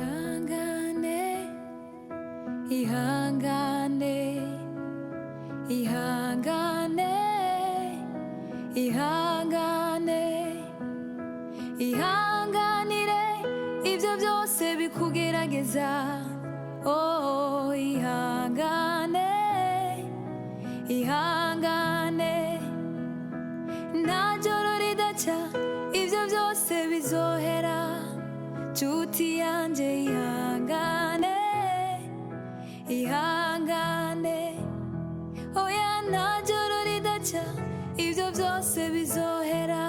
Ihangane, ihangane, ihangane, ihangane, ihanganire ibyo byose bikugerageza. Oh, ihangane, ihangane, nta joro ridacya, ibyo byose bizohera. Nshuti yanjye ihangane, ihangane, oya nta joro ridacya, ibyo byose bizohera.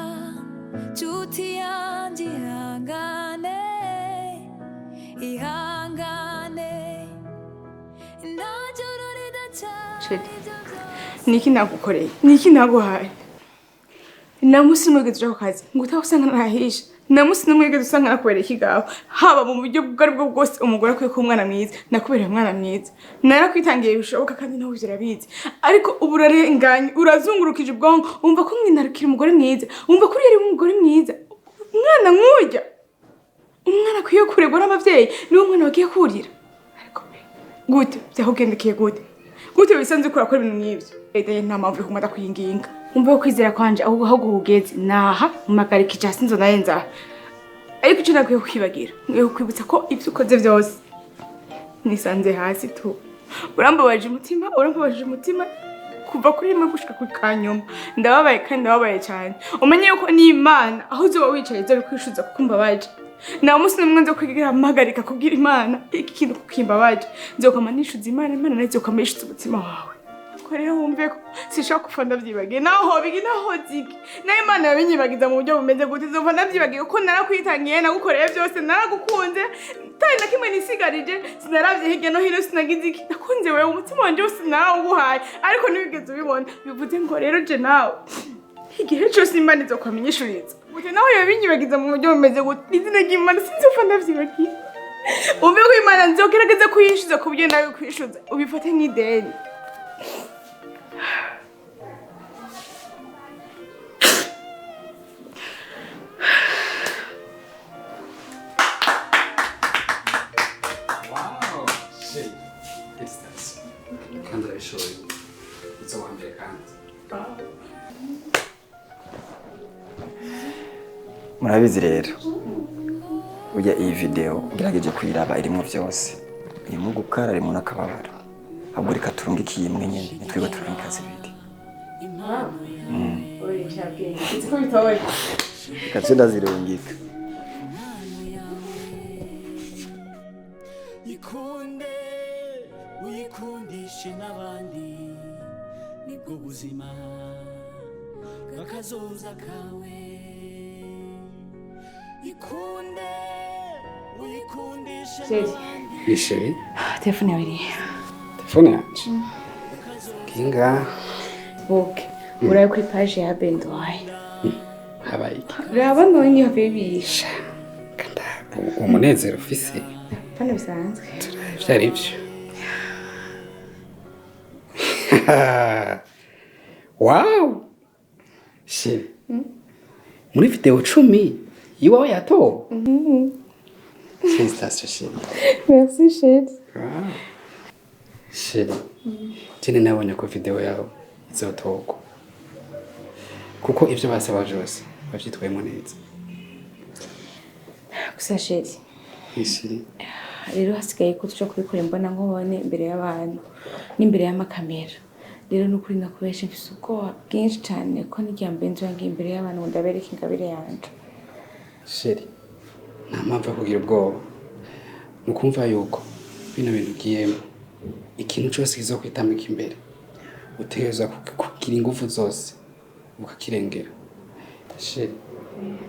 Nshuti yanjye ihangane, ihangane, nta joro ridacya. Chérie. Ibyo byose Niki nagukoreye? Niki naguhaye? Nta munsi n'umwe wigeze uja ku kazi ngo utahe usanga ntahishe. Nta munsi n'umwe wigeze usanga nakubereye ikigaho. Haba mu buryo ubwo aribwo bwose umugore akwiye kuba umwana mwiza, nakubereye umwana mwiza. Narakwitangiye bishoboka kandi nawe ivyo urabizi. Ariko ubu urarenganye, urazungurukije ubwonko, wumva ko mwinarukira umugore mwiza, wumva ko uriya ari umugore mwiza. Umwana nk'urya, umwana akwiye kuregwa n'abavyeyi, niwo mwana bagiye kurira. Ariko pe, gute vyakugendekeye gute? Gute wisanze uriko urakora ibintu nk'ivyo? Ede nta mpamvu yo kuguma ndakwinginga. Umva ko kwizera kwanje aho guhugeze naha mumagarika ija sinzo naye nzaha. Ariko ico nakwiye kukwibagira, nkwiye kukwibutsa ko ivyo ukoze vyose nisanze hasi tu. Urambabaje umutima, urambabaje umutima kuva kuri rimwe gushika kuri kanyuma. Ndababaye kandi ndababaye cyane. Umenye yuko n'Imana aho uzoba wicaye izobikwishuza kuko umbabaje. Nta munsi n'umwe nzo kwigira mpagarika kubwira Imana iki kintu kuko imbabaje. Nzokwama nishuza Imana, Imana nayo izokwama yishuza umutima wawe. Ko rero wumve ko sinshobora gupfa ndavyibagiye. Naho hoba iki, naho hoza iki. Nayo Imana yabinyibagiza mu buryo bumeze gute, nzopfa ndavyibagiye kuko narakwitangiye, nagukoreye byose, naragukunze. Atari na kimwe nisigarije, sinaravye hirya no hino, sinagize iki. Nakunze wewe, umutima wanje wose narawuguhaye, ariko ntiwigeze ubibona. Bivuze ngo rero je nawe igihe cyose Imana izokwamenyeshuriza. Gute naho yabinyibagiza mu buryo bumeze gute, izina ry'Imana sinzopfa ndavyibagiye. Umve ko Imana nzogerageza kuyishuza ku buryo nawe kwishuza, ubifate nk'ideni. Wow! Shit. Distance. Kandi urabishoboye. Uza wa mbere kandi. Murabizi rero, burya iyi video ugerageje kuyiraba irimo byose, irimo gukara, irimo n'akababaro. Ahubwo reka turungike iyi imwe nyene, nitwirirwe turungika zibiri. Reka nce ndazirungika. Ikunde uyikundishe n'abandi, nibwo buzima bw'akazoza kawe. Ikunde uyikundishe n'abandi. Ni chérie. Telefone yawe irihe? Telefone yanje. Kinga. Boke, urabe kuri paje ya Benduwayi. Habaye iki? Raba none habibisha. Kanda uwo munezero ufise. Hano bisanzwe. Vyari ivyo. Wow! Chérie. Muri video 10 iwawe yatowe. Félicitations chérie. Merci chérie. Chérie. Jene nabonye ko video yawe izotorwa. Kuko ivyo basaba vyose bavyitwayemo neza. Gusa chérie, Chérie. rero hasigaye ko tuja kubikora imbona nkubone imbere y'abantu n'imbere y'amakamera. Rero nukuri nakubeshe mfise ubwoba bwinshi cane ko n'igihe mbere nzoba ngiye imbere y'abantu ngo ndabereke ingabire yanje. Chérie. Nta mpamvu yo kugira ubwoba. Ni ukumva yuko bino bintu ugiyemo ikintu cyose kizokwitambika imbere utegerezwa kugira ingufu zose ukakirengera. Chérie,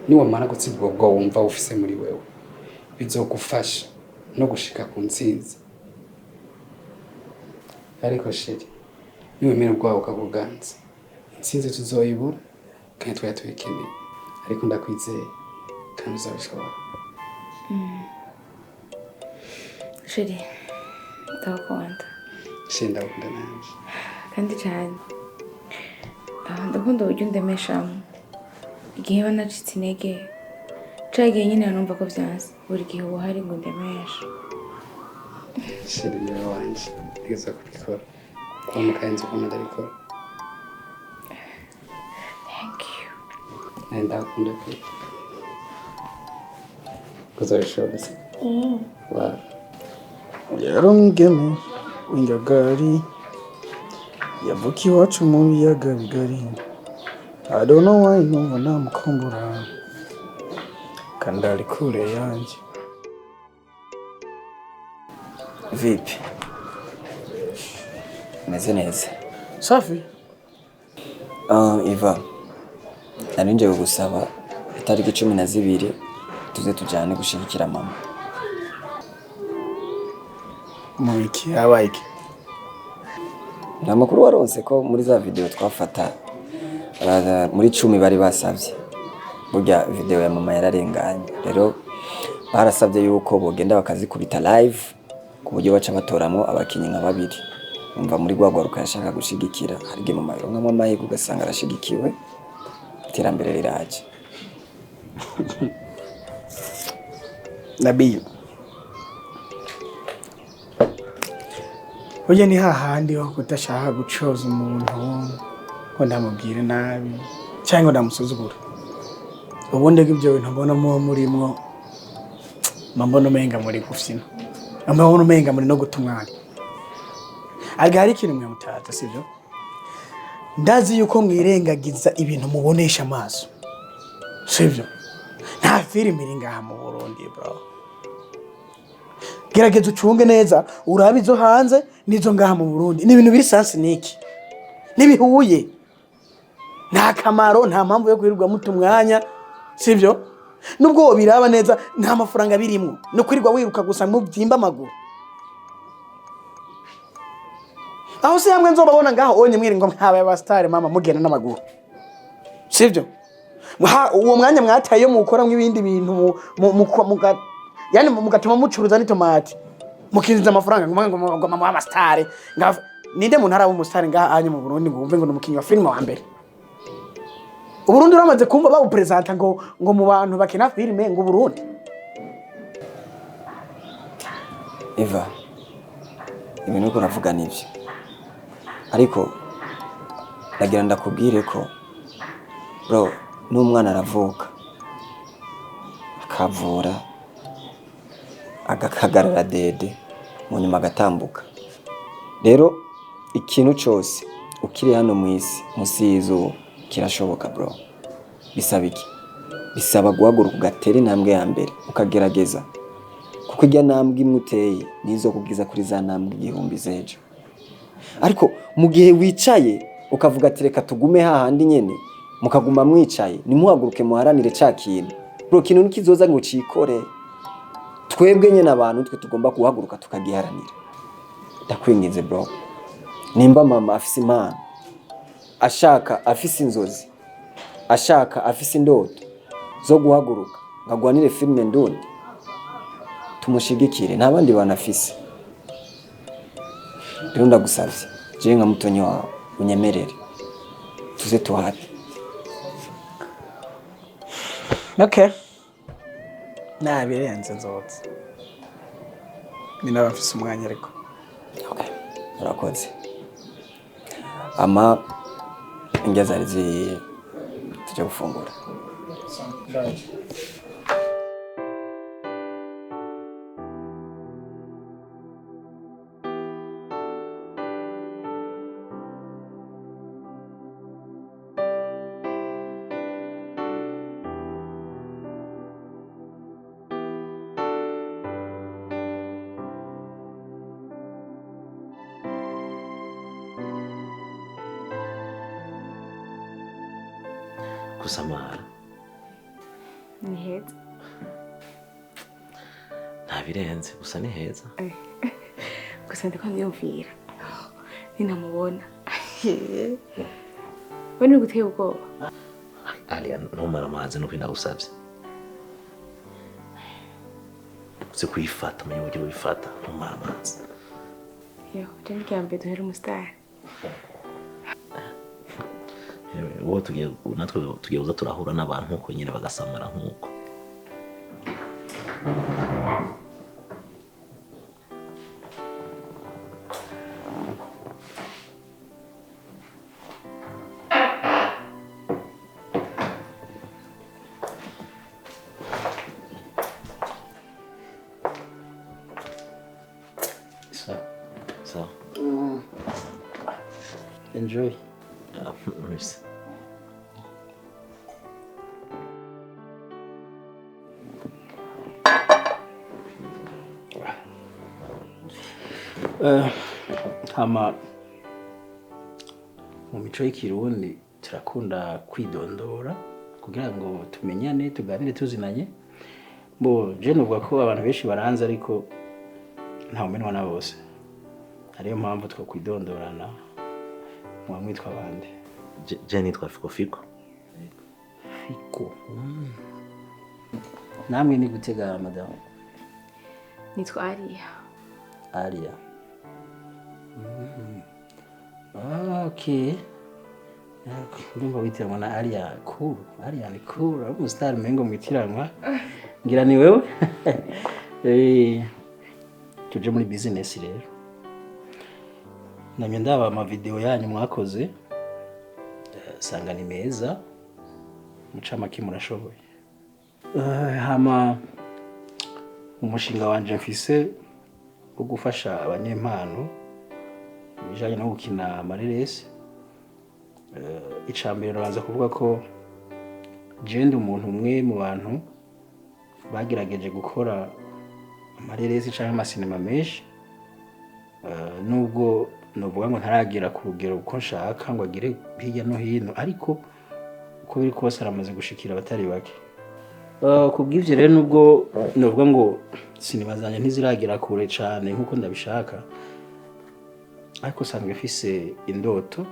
niwamara gutsinda ubwo bwoba wumva ufise muri wewe bizogufasha no gushika ku ntsinzi. Ariko chérie, niwemera ubwoba bukakuganza, intsinzi tuzoyibura Kandi twari tubikeneye. Ariko ndakwizeye kandi uzabishobora. Chéri, ndagukunda. Chéri, ndagukunda nanje. Kandi cyane. Ndakunda uburyo undemeshamo. Igihe mba nacitse intege, ca gihe nyine numva ko vyanse, buri gihe uba uhari ngo undemeshe. Chéri, niwe wanje. Ntegerezwa kubikora. Kuba mu karenzi ukuntu ndabikora. Thank you. Nawe ndagukunda pe. Uzabishobora se? Wow. Yari umwigeme w'ingagari yavuka iwacu mu biyaga bigari. I don't know why numva namukumbura kandi ari kure yanjye. Vipi? Meze neza. Safi. Iva, nari nje kugusaba itariki 12 tuze tujyane gushigikira mama. Mu biki? Habaye iki? Nta makuru waronse ko muri za video twafata muri 10 bari basavye. Burya video ya mama yararenganye. Rero barasavye yuko bogenda bakazikubita live ku buryo baca batoramwo abakinyi nka babiri. Umva muri gwagwaruka yashaka gushigikira, hari igihe mama yaronkamwo amahirwe ugasanga arashigikiwe, iterambere riraje. Nabiyo. Burya ni hahandi ho kudashaka gucoza umuntu ngo ndamubwire nabi cyangwa ngo ndamusuzugure. Ubundi ibyo bintu mbona muba murimwo, mba mbona umenga muri gufyina, mba mbona umenga muri no guta umwanya. Ariko hari ikintu mwe mutazi, sivyo? Ndazi yuko mwirengagiza ibintu mubonesha amaso, sivyo? Nta filime iri ngaha mu Burundi bro. Gerageza ucunge neza urabe izo hanze n'izo ngaha mu Burundi. Ni ibintu biri sansi niki nibihuye, nta kamaro, nta mpamvu yo kwirirwa muta umwanya, sivyo? Nubwo biraba neza nta mafaranga birimwo, no kwirirwa wiruka gusa mubyimba amaguru. Aho se hamwe nzobabona ngaho onye mwiringo mwabaye aba star mama mugenda n'amaguru, sivyo? Uwo mwanya mwataye mukora mw'ibindi bintu yani mugatuma mucuruza n'itomati mukinjiza amafaranga ngo ngo mama aba star. Ninde muntu araba umustar ngaha anye mu Burundi ngo wumve ngo ni umukinyi wa filime wa mbere? Uburundi uramaze kumva bawupresenta ngo mu bantu bakina filime ngo Burundi. Eva, ibintu uko uravuga nivyo, ariko ndagira ndakubwire ko bro, n'umwana aravuka akavura agakagarara dede mu nyuma agatambuka. Rero ikintu cose ukiri hano mu isi musi y'izuba kirashoboka bro. Bisaba iki? Bisaba guhaguruka ugatera intambwe ya mbere ukagerageza, kuko irya ntambwe imwe uteye nizo kubwiza kuri za ntambwe igihumbi z'ejo. Ariko mu gihe wicaye ukavuga ati reka tugume hahandi nyene, mukaguma mwicaye nimuhaguruke muharanire ca kintu bro, kintu nikizoza ngo cikore. Twebwe nyene abantu twe tugomba guhaguruka tukagiharanira. Ndakwinginze bro, nimba mama afise impano, ashaka afise inzozi, ashaka afise indoto zo guhaguruka ngagwanire filime ndundi, tumushigikire, nta bandi bantu afise. Rero ndagusavye jewe nka mutonyi wawe unyemerere tuze tuhate. Okay. Nabirenze nzotse. Ni nabafise umwanya ariko. Okay. Urakoze. Ama indya zari zihiye tujya gufungura. Kusamara Ni heza. Nta birenze gusa ni heza. Gusa ndiko ndiyumvira ninamubona we ni guteye ubwoba. Alia, ntumara amazi nuko ndagusabye. Uzi kuyifata, umenye uburyo wifata, ntumara amazi. Yo, je ni mbere duhera umusitari. Wowe tugiye natwe tugiye kuza turahura n'abantu nkuko nyine bagasamara nkuko. So. Enjoy. Merci. Hama mu mico y'ikirundi turakunda kwidondora kugira ngo tumenyane tuganire tuzinanye. Bo je nuvuga ko abantu benshi baranze ariko nta umenwa na bose. Ariyo mpamvu twakwidondorana muba mwitwa bande. Je nitwa Fiko Fiko. Fiko. Namwe ni gutega madame? Nitwa Alia. Alia. Okay. Ndumva witiranwa na Alia cool. Alia ni cool. Ari umustar mengo mwitiranwa. Ngira ni wewe? Tuje muri business rero. Namye ndaba ama video yanyu mwakoze. Sanga ni meza. Mucamake murashoboye. Hama umushinga wanje mfise wo gufasha abanyempano bijanye no gukina amareresi. Icambere nabanza kuvuga ko je ndi umuntu umwe mu bantu bagerageje gukora amareresi canke amasinema menshi. Nubwo novuga ngo ntaragira ku rugero uko nshaka ngo agere hirya no hino, ariko uko biri kose aramaze gushikira abatari bake. Kubw'ivyo rero nubwo novuga ngo sinema zanje ntiziragera kure cane nkuko ndabishaka, ariko sanzwe mfise indoto,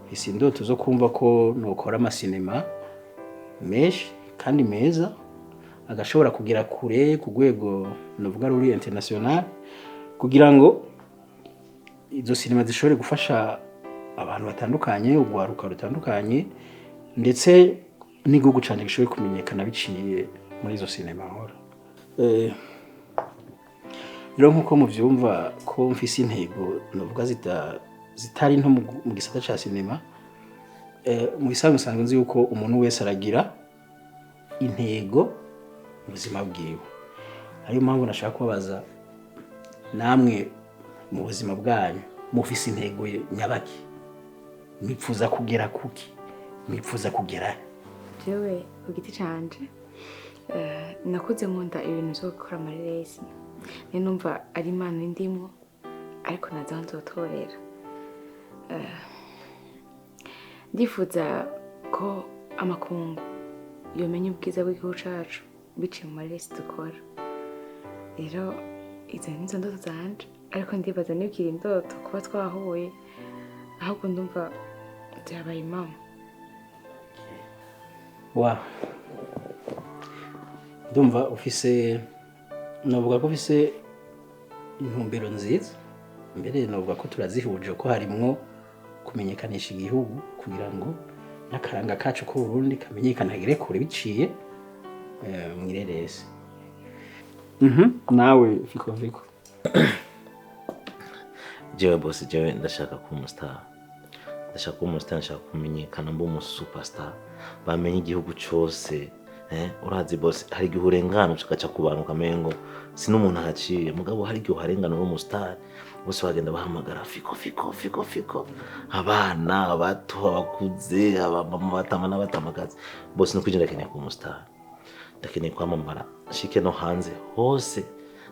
mfise indoto zo kumva ko nokora amasinema menshi kandi meza agashobora kugera kure ku rwego novuga ruri international, kugira ngo izo sinema zishobore gufasha abantu batandukanye, urwaruka rutandukanye, ndetse n'igihugu canje gishobore kumenyekana biciye muri izo sinema nkora. Rero nkuko muvyumva ko mfise intego novuga zitari nto mu gisata ca sinema. Mu bisanzwe nsanzwe nzi yuko umuntu wese aragira intego mu buzima bwiwe. Ariyo mpamvu nashaka kubabaza namwe mu buzima bwanyu mufise intego nyabaki, mwipfuza kugera kuki, mwipfuza kugera? Jewe ku giti canje nakuze nkunda ibintu vyo gukora amareresi, ni numva ari impano ndimwo, ariko naza nzotorera. Ndifuza ko amakungu yomenya ubwiza bw'igihugu cacu biciye mu mareresi dukora. Rero izo nizo ndoto zanje, ariko ndibaza nibwira indoto kuba twahuye, ahubwo ndumva byabaye impamo. Wa ndumva ufise, novuga ko ufise intumbero nziza. Mbere novuga ko turazihuje ko harimwo kumenyekanisha igihugu kugira ngo n'akaranga kacu ko Burundi kamenyekane hagere kure biciye mw'ireresi. Nawe Fiko Fiko. Jewe boss, jewe ndashaka kuba umustar. Ndashaka kuba umustar, ndashaka kumenyekana mba umu superstar. Bamenye igihugu cose. Urazi boss, hari igihe urengana ugaca ku bantu ukamengo si n'umuntu ahaciye, mugabo hari igihe uharengana uri umustar, bose bagenda bahamagara Fiko Fiko Fiko Fiko, abana abato abakuze abamama batama n'abatamakazi. Boss nuko ndakeneye kuba umustar, ndakeneye kwamamara nshike no hanze hose,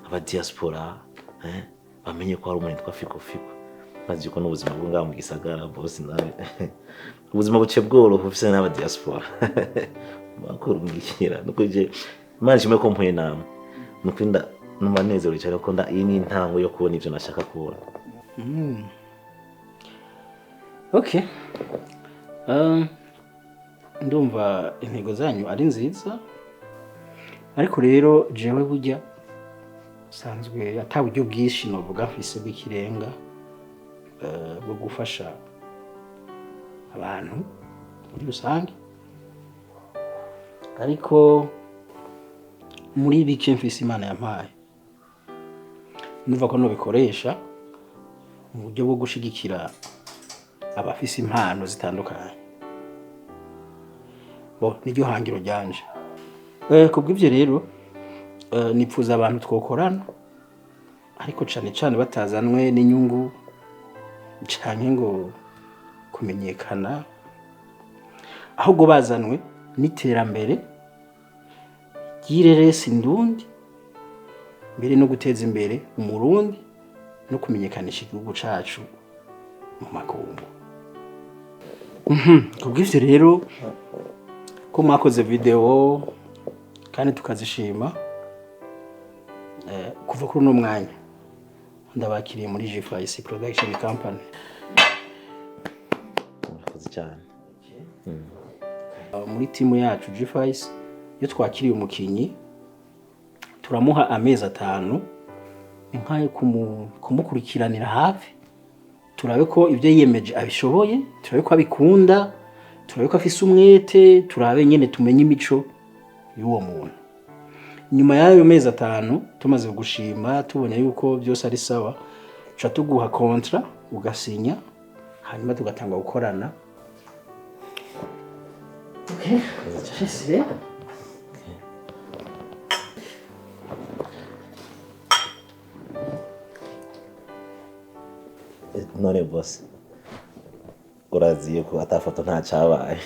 aba diaspora bamenye ko hari umuntu yitwa Fiko Fiko. Maze yuko n'ubuzima bwo ngaha mu gisagara boss, nawe ubuzima buce bworoha ufise n'aba diaspora bakurungikira. Nuko je Imana ishimwe ko mpuye namwe, nuko numva nezerewe cyane ko iyi ni intango yo kubona ivyo nashaka kubona. Okay. Ndumva intego zanyu ari nziza, ariko rero jewe burya sanzwe ata buryo bwinshi novuga mfise bw'ikirenga bwo gufasha abantu muri rusange, ariko muri bike mfise Imana yampaye numva ko nobikoresha mu buryo bwo gushigikira abafise impano zitandukanye. Bo niryo hangiro ryanje. Kubw'ivyo rero nipfuza abantu twokorana, ariko cane cane batazanwe n'inyungu canke ngo kumenyekana, ahubwo bazanwe n'iterambere ry'ireresi ndundi, mbere no guteza imbere umurundi no kumenyekanisha igihugu cacu mu makungu. Kubw'ivyo rero ko mwakoze video kandi tukazishima, kuva kuri uno mwanya ndabakiriye muri G5 Production Company. Murakoze cyane. Muri timu yacu G5, iyo twakiriye umukinyi turamuha amezi 5 inkaye kumukurikiranira hafi, turabe ko ibyo yiyemeje abishoboye, turabe ko abikunda, turabe ko afise umwete, turabe nyene tumenye imico y'uwo muntu. Nyuma y'ayo mezi 5 tumaze gushima tubonye yuko byose ari sawa, tuca tuguha kontra ugasinya, hanyuma tugatanga gukorana. Okay. None boss, urazi yuko atafoto nta cyabaye.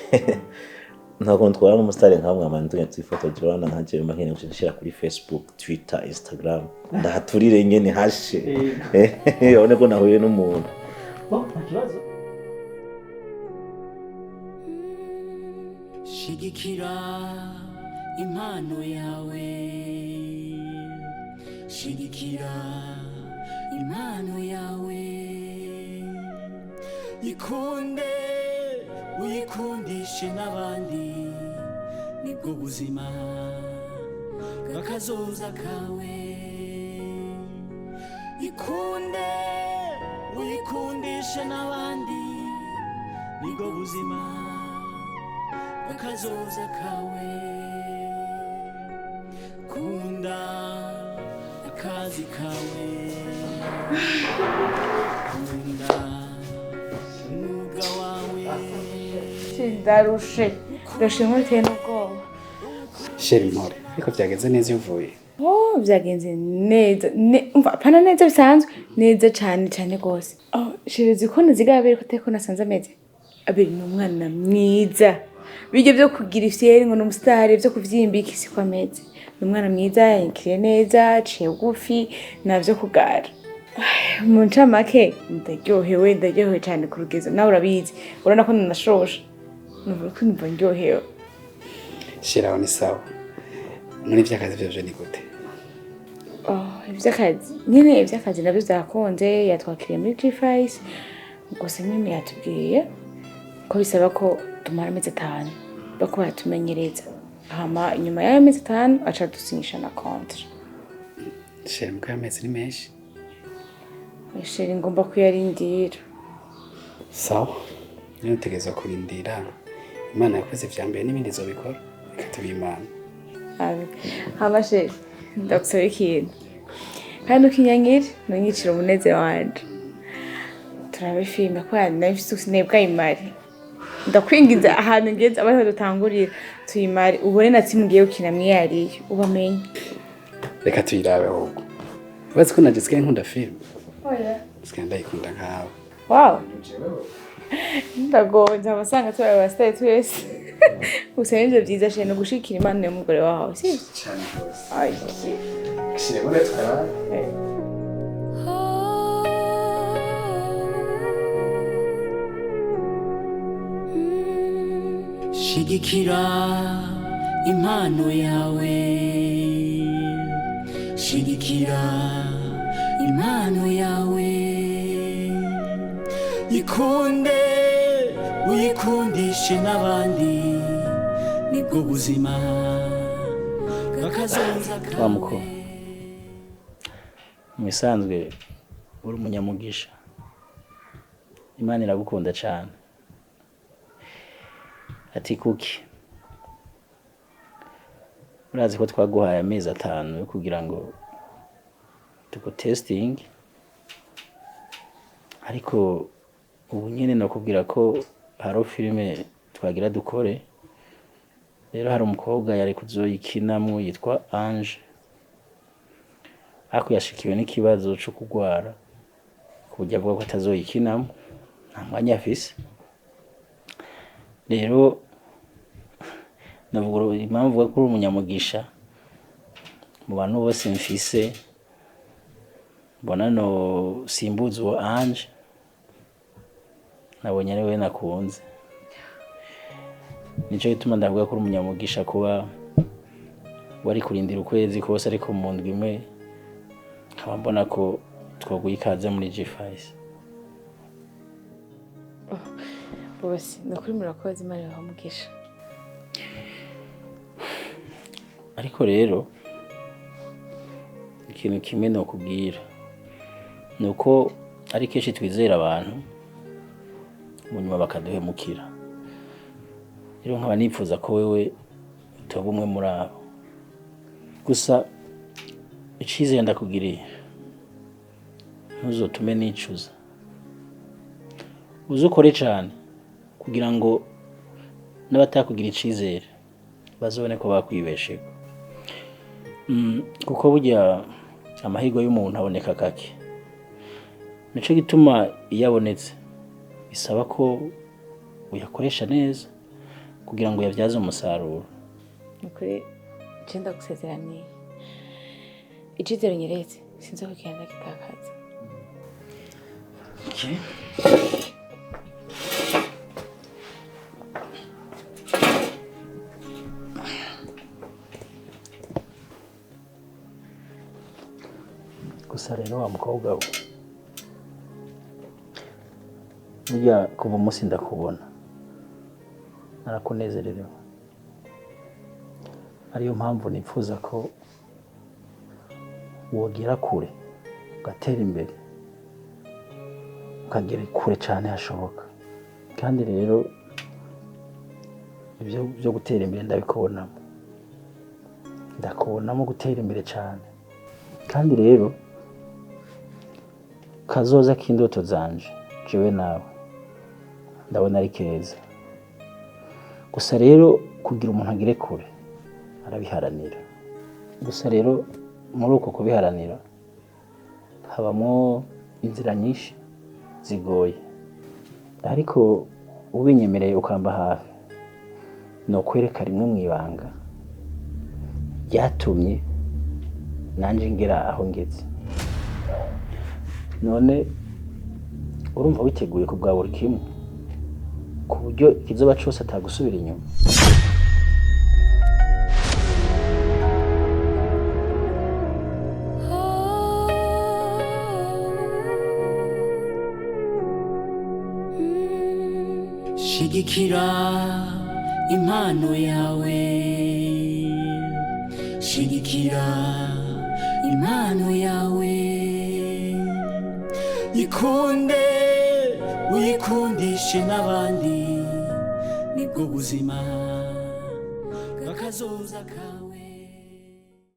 Ntabwo twara n'umusitari nkamwe amani tugenda twifotoje, urabona nka jewe mba nkeneye gushira kuri Facebook, Twitter, Instagram, ndahaturire nyene hashe urabona ko nahuye n'umuntu. Nta kibazo. Shigikira impano yawe, shigikira impano yawe, ikunde uyikundishe n'abandi, nibwo buzima bw'akazoza kawe. Ikunde uyikundishe n'abandi, nibwo buzima bw'akazoza kawe. Kunda akazi kawe, kunda umwuga wawe. Ndarushe ndarushe nk'uteye n'ubwoba. Sheri mpore, ariko byagenze neza iyo uvuye? Oh, byagenze neza. Umva, apana neza bisanzwe, neza cyane cyane rwose. Oh, sheri, uzi ko nazigaye Abeli ko atari ko nasanze ameze? Abeli ni umwana mwiza. Bijya byo kugira ifyeri ngo ni umusitari, byo kuvyimbika isi ko ameze. Ni umwana mwiza, yanyikiriye neza, aciye bugufi, nta vyo kugara. Mu ncamake ndaryohewe, ndaryohewe cyane ku rugezo. Nawe urabizi, urabona ko nanashoshe. Numva ko numva ndyohewe. Sheri, aho ni sawa. None ivy'akazi vyovyo ni gute? Oh, ivy'akazi nyene, ivy'akazi navyo vyakunze. Yatwakiriye muri G5, gusa nyene yatubwiye ko bisaba ko tumara amezi 5 bako baratumenyereza, hama inyuma y'ayo mezi 5 aca dusinyisha na contrat. Sheri, muko amezi ni menshi. Sheri, ngomba kuyarindira. Sawa, nyine utegerezwa kurindira. Imana yakoze ivya mbere n'ibindi izobikora, reka tubihe Imana. Abe. Hama sheri, ndagusaba ikintu kandi ukinyanyire ntunyicire umunezero wanje. Turabe filime kubera nari mfise sinebwa imari. Ndakwingiza ahantu ngeze abe ariho dutangurira tuyimare, ubone na timu ngiye gukina mwiyariyo ubamenye. Reka tuyirabe ahubwo. Urazi ko naje nsigaye nkunda filime? Oya. Nsigaye ndayikunda nkawe. Wow, ndagonze abasanga tubaye abasitari twese. Gusa nivyo vyiza sheri, ni ugushigikira impano y'umugore wawe, sivyo? Cane rwose. Ay. Shire muri tukarabe. Shigikira impano yawe, shigikira impano yawe, ikunde uyikundishe n'abandi, Nibwo buzima bw'akazoza Wa mukuru, mu bisanzwe uri umunyamugisha, Imana iragukunda cyane. Ati kuki urazi ko twaguhaye amezi 5 yo kugira ngo tugutestinge, ariko ubu nyene nakubwira ko hari filime twagira dukore. Rero hari umukobwa yari kuzoyikinamwo yitwa Ange, ariko yashikiwe n'ikibazo co kugwara ku buryo avuga ko atazoyikinamwo, nta mwanya afise. Rero navuga impamvu mvuga ko uri umunyamugisha mu bantu bose mfise, mbona no simbuza uwo Ange, nabonye ari we nakunze. Nico gituma ndavuga ko uri umunyamugisha kuba wari kurindira ukwezi kose, ariko mu ndwi imwe nkaba mbona ko twoguha ikaze muri G5. Bose ni ukuri murakoze, Imana ibahe umugisha. Ariko rero ikintu kimwe nokubwira ni uko ari kenshi twizera abantu mu nyuma bakaduhemukira. Rero nkaba nifuza ko wewe utoba umwe muri abo. Gusa icizere ndakugiriye, ntuzotume nicuza, uze ukore cane kugira ngo n'abatakugira icizere bazobone ko bakwibesheko. Kuko burya amahirwe y'umuntu aboneka kake, nico gituma iyo abonetse bisaba ko uyakoresha neza kugira ngo uyabyaze umusaruro. Nukuri je ndagusezeraniye, icizere nyeretse sinzokugenda ndagitakaza. Okay. Gusa rero wa mukobwa we, burya kuva umunsi ndakubona narakunezererewe, ariyo mpamvu nifuza ko wogera kure ugatera imbere ukagera kure cyane hashoboka. Kandi rero ibyo byo gutera imbere ndabikubonamo, ndakubonamo gutera imbere cyane. Kandi rero kazoza k'indoto zanje jewe nawe ndabona ari keza. Gusa rero kugira umuntu agere kure arabiharanira. Gusa rero muri uko kubiharanira habamo inzira nyinshi zigoye, ariko ubinyemereye ukamba hafi ni ukwereka rimwe mu ibanga ryatumye nanje ngera aho ngeze. None urumva witeguye ku bwa buri kimwe ku buryo ikizoba cose atagusubira inyuma? Shigikira impano yawe, shigikira impano yawe, ikunde uyikundishe n'abandi, nibwo buzima bw'akazoza kawe.